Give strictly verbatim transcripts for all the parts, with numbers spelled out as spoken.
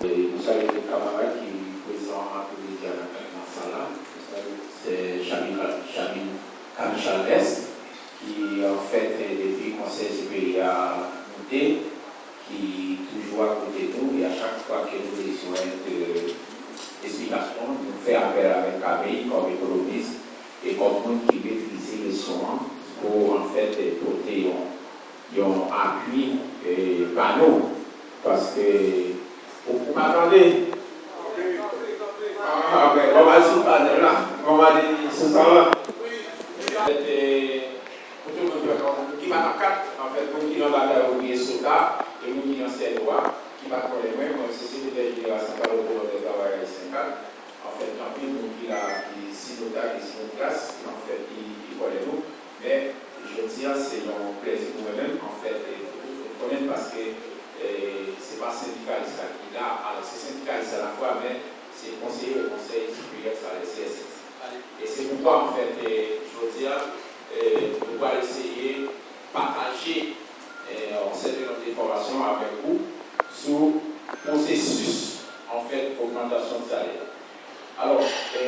E nou salye tout kamarad ki prezan apremidi a nan, nan sal la. Nou salye, se Chamin, Chamin Camille Chalmers, ki, anfèt, depi Konsèy Siperyè a moute, ki toujou akote nou, e a chak fwa ke nou bezwen de esplikasyon, nou fè apèl avèk Camille kòm ekonomis e kòm moun ki metrize kesyon an pou, anfèt, pote yon, yon apui, e, ba nou. Paske, ou, ou pa tande? Ah, ok. Bon, m al sou panèl la. Bon, m al sou sa la. Pou tout moun ki pa t, ki pa t kat, anfèt, moun ki nan Batay Oubliye SOTA, e moun ki nan SEDOA, ki pa t konnen mwen, mwen se sekretè jeneral Santral Otonom dè Travayè Ayisyen kat. Anfèt, gen anpil moun ki la, ki si nou ta, ki si nou klas, ki anfèt, ki, ki konnen nou. Men, jodi a, se yon plèzi pou mwen menm, anfèt, e pou tout moun konnen m, paske, e, se pa sendikalis la ki la, alò se sendikalis alafwa, men se konseye o Konsèy Siperyè Salè, C S S. E se poukwa, anfèt, e, jodi a, e, nou pral eseye pataje, e, yon sèten nonb de enfòmasyon avèk ou sou pwosesis, anfèt, ogmantasyon de salè. Alò, e,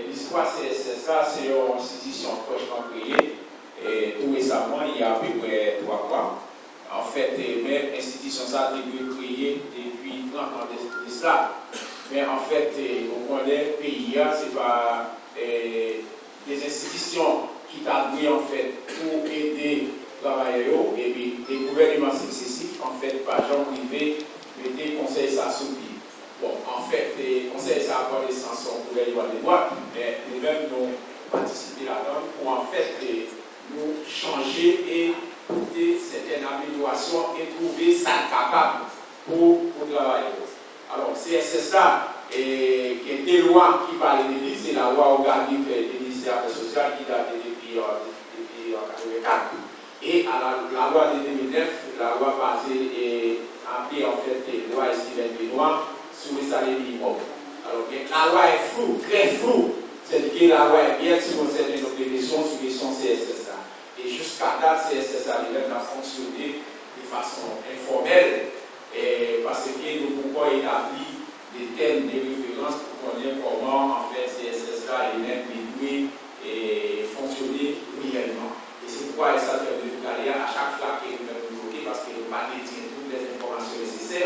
listwa C S S la, se yon enstitisyon frèchman kreye, e, tou resaman, il y a à peu près trois mois. Anfèt, e, men enstitisyon sa te dwe kreye depi trant an de, de sla. Men anfèt, e, ou konnen peyi a, se pa, e, de enstitisyon ki ta dwe, anfèt, pou ede travayè yo, epi de gouvèneman siksesif, anfèt, pa janm rive mete konsèy sa sou pye. Bon, anfèt, e, konsèy sa a pran nesans yon gouvèneman de dwat, men nou menm, nou patisipe ladan l pou, anfèt, e, nou chanje e pote sètèn amelyorasyon e twouve sa n kapab pou, pou travayè yo. Alò, C S S la, e, gen de lwa ki pale de li, se lalwa òganik, e, de ministè afè sosyal ki date depi, e, depi, e, katrevenkat. E a la, lalwa de de mil nèf, lalwa baze, e, aple, anfèt, e, lwa Esteban Benoît sou le salaire minimum. Alò, men lalwa e flou, trè flou. Sètadi ke lalwa e myèt sou yon sèten nonb de kesyon, sou kesyon C S S la. E jiska dat, C S S la li menm l ap fonksyone de fason enfòmèl, e, paske nou poko etabli de tèm de referans pou konnen kòman, anfèt, C S S la li menm li dwe, e, fonksyone reyèlman. E se poukwa, e sa fè depi talè a, a chak fwa ke nou menm nou bloke, paske nou pa detyen tout lèzenfòmasyon nesesè,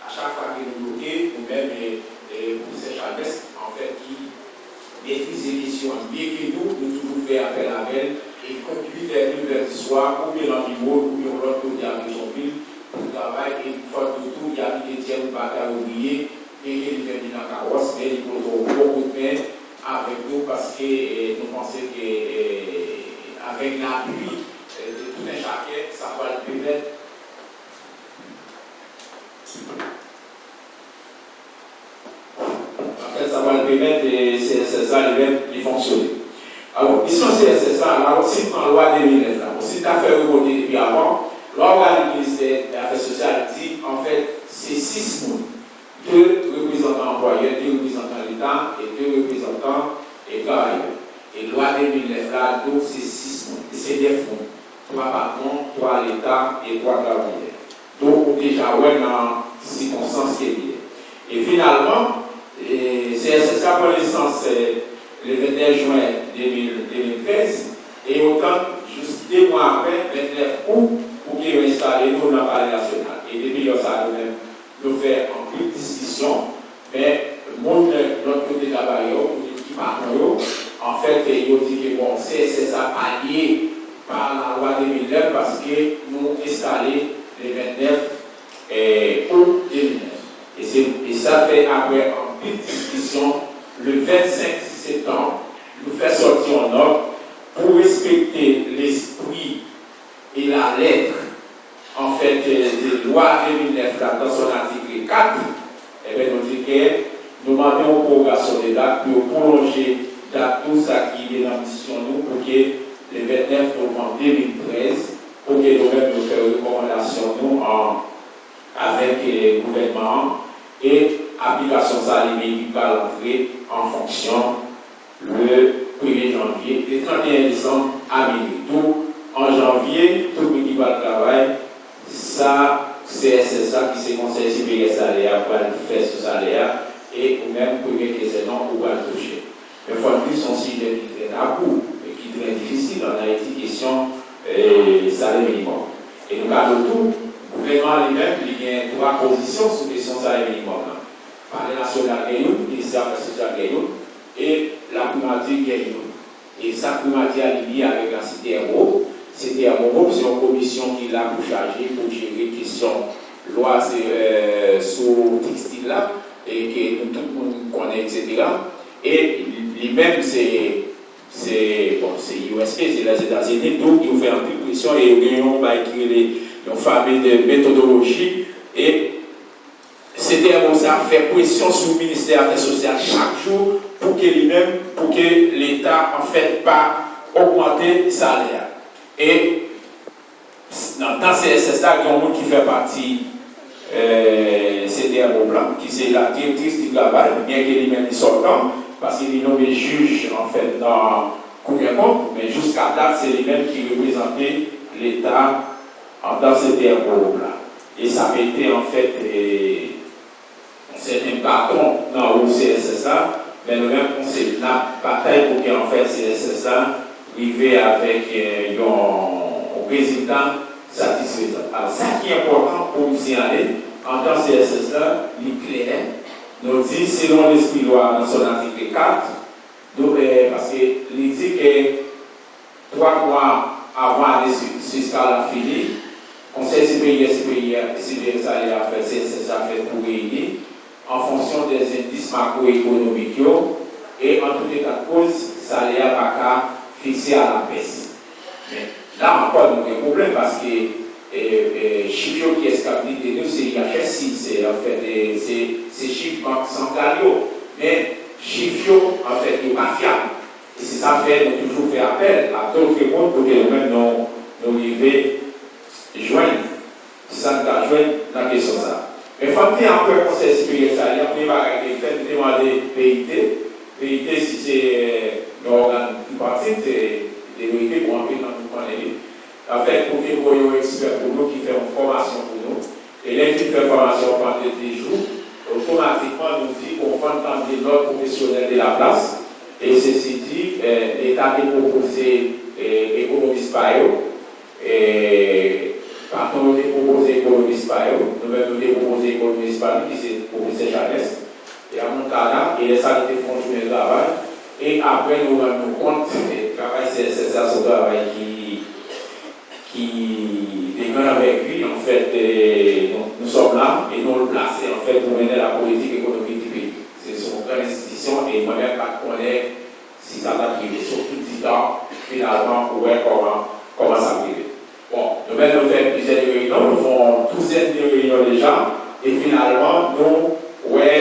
a chak fwa ke nou bloke, nou menm, e, e, pwofesè Chalmès, anfèt, ki metrize kesyon an byen ke nou, nou toujou fè apèl avè l, e kont uit è de lè di swa, oubyen nan biwo l, oubyen yon lòt kote a Petyonvil, pou travay, e fòt de tou, li abite Tyèm Batay Oubliye, byenke li fè li nan kawòs, men li poze yon gwo kout men avèk nou, paske, e, nou panse ke, e, avèk lapui, e, de tout un chacun, sa pral pèmèt Anfèt, sa pral pèmèt, e, C S S la li menm li fonksyone. Alò, misyon C S S la, la, si n pran lwa de mil nèf la, bon, si n ta fè remonte depi avan, lwa òganik ministè afè sosyal di, anfèt, se sis moun, de reprezantan anplwayè, de reprezantan Leta e de reprezantan, e, travayè. E lwa de mil nèf la, donk, se sis moun, e se nèf moun, twa patwon, twa Leta e twa travayè. Donk, ou deja wè nan sikonstans ke li ye. E finalman, e, C S S la pran nesans, e, le vennèf jen de mil, de mil trèz, e yo tann jis de mwa apre, vennèf out, pou ke yo enstale nou nan Palè Nasyonal. E depi lè sa a, nou menm, nou fè anpil diskisyon, men moun lòt kote travay yo, kote ki patwon yo, anfèt, yo di ke, bon, C S S la pa lye pa lalwa de mil nèf, paske nou enstale le vennèf, e, out de mil nèf. E se, e sa fè, apre anpil diskisyon, le vennsenk septanm, nou fè sòti yon nòt pou respekte lespri e lalèt, anfèt, de lwa de mil nèf la, dans son article quatre, enben, nou di ke nou mande yon pwograsyon de dat pou yo pwolonje dat tou sa ki ye nan misyon nou pou ke le vennèf novanm de mil trèz, pou ke nou menm nou fè rekòmandasyon nou an, avèk, e, gouvènman an, e aplikasyon sa li menm ki pral antre an fonksyon le premye janvye, le trannteyen desanm a minui. Tou, an janvye, tout moun ki pral travay, sa C S S la, ki se Konsèy Siperyè Salè a, pral fè sou salè a, e ou menm, premye kezyè non, ou pral touche. Men fò n di, se yon sijè ki trè tabou e ki trè difisil ann Ayiti, kesyon, e, salè minimòm. E nou ka di w tou, gouvènman an li menm, li gen twa pozisyon sou kesyon salè minimòm nan. Palè Nasyonal gen youn, Ministè Afè Sosyal gen youn, e Laprimati gen youn. E sa Primati a li lye avèk la C T M O. C T M O se yon komisyon ki la pou chaje, pou jere kesyon lwa se, e, sou tekstil la, e ke nou tout moun konnen, etsetera. E li menm se, se, bon, se U S P, se Lèzetazini, donk yo fè anpil presyon e yo gen yon bagay ki rele yon fame de metodoloji. E C T M O sa fè presyon sou Ministè Afè Sosyal chak jou pou ke li menm, pou ke Leta, anfèt, pa ogmante salè a. E nan, nan C S S la, gen yon moun ki fè pati, e, C T M O plan, ki se la direktris di travay, byen ke li menm li sòtan, paske li nonmen jij, anfèt, nan Kou dè kont, men jiska dat, se li menm ki reprezante Leta anndan C T M O la. E sa mete, anfèt, e, yon sèten baton nan wou C S S la, men nou menm, nou se n ap batay pou ke, anfèt, C S S la rive avèk, e, yon rezilta satisfezan. Alò, sa ki enpòtan pou m siyale, anndan C S S la, li klè, nou di, selon lespri lwa nan son atik kat, nou, e, paske li di ke twa mwa avan ane si-, fiskal la fini, Konsèy Siperyè, Siperyè, Siperyè Salè a fè, C S S la fè pou reyini, an fonksyon dè endis makwoekonomik yo, e an tout eta de koz, salè a pa ka fikse a la bès. Men, la ankò, nou gen pwoblèm, paske, e, e, chif yo, kiyès k ap gide nou, se I H S, se, anfèt, e, se, se chif bank santral yo. Men, chif yo, anfèt, yo pa fyab. E se sa fè nou toujou fè apèl a dòt moun pou ke nou menm nou, nou rive jwenn sa n ka jwenn nan kesyon sa a. Men fò n di apre Konsèy Siperyè Salè a, premye bagay ke l fè, nou te mande P I T, P I T, si se, e, yon ògàn tripatit, e, li te merite pou anpil nan nou konnen li. Anfèt, pou ke voye yon ekspè pou nou ki fè yon fòmasyon pou nou. E lè l fin fè fòmasyon pandan de jou, otomatikman, nou di, bon, fò n tande lòt pwofesyonèl de la plas. E sesi di, e, Leta te pwopoze, e, ekonomis pa yo. E, patwon yo te pwopoze ekonomis pa yo. Nou menm, nou te pwopoze ekonomis pa nou, ki se pwofesè Janes. E a Montana, e lè sa nou te fè yon jounen travay, e apre nou rann nou kont, e travay C S S la se yon travay ki, ki de gran anvègi, anfèt, e nou, nous sommes là, e nou l plase, anfèt, pou mennen la politik ekonomik di peyi. Se, se yon gran enstitisyon, e mwen menm pa t konnen si sa t ap rive, sou tou ditan, finalman, pou wè kòman, kòman sa ap rive. Bon, nou menm nou fè plizyè de reyinyon, nou fè yon douzèn de reyinyon deja, e finalman, nou wè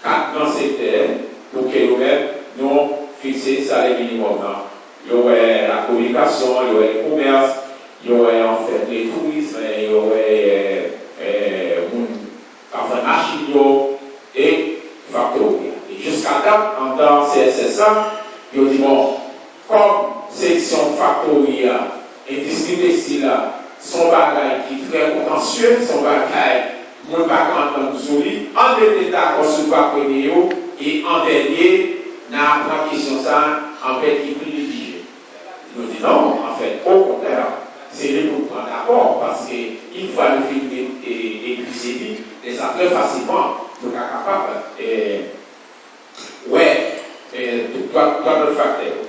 kat gran sektè pou ke nou menm nou fikse salè minimòm nan. Yo wè lakominikasyon, yo wè lekomès, yo wè, anfèt, le tourisme, yo wè, e, e, moun k ap vann machin yo, e faktori a. E jiska dat, anndan C S S la, yo di, bon, kòm seksyon faktori a, endistri tekstil la, se yon bagay ki trè kontansye, se yon bagay moun pa ka antann sou li, ann mete n dakò sou twa premye yo, e an dènye, n a pran kesyon sa a anfèt ki privileje. Nou di non, anfèt, okontrè, se li pou n pran dakò, paske yon fwa nou fin e, e, epuize li, lè sa trè fasilman, nou ka kapab, e, wè, e, twa, twa lòt faktè yo.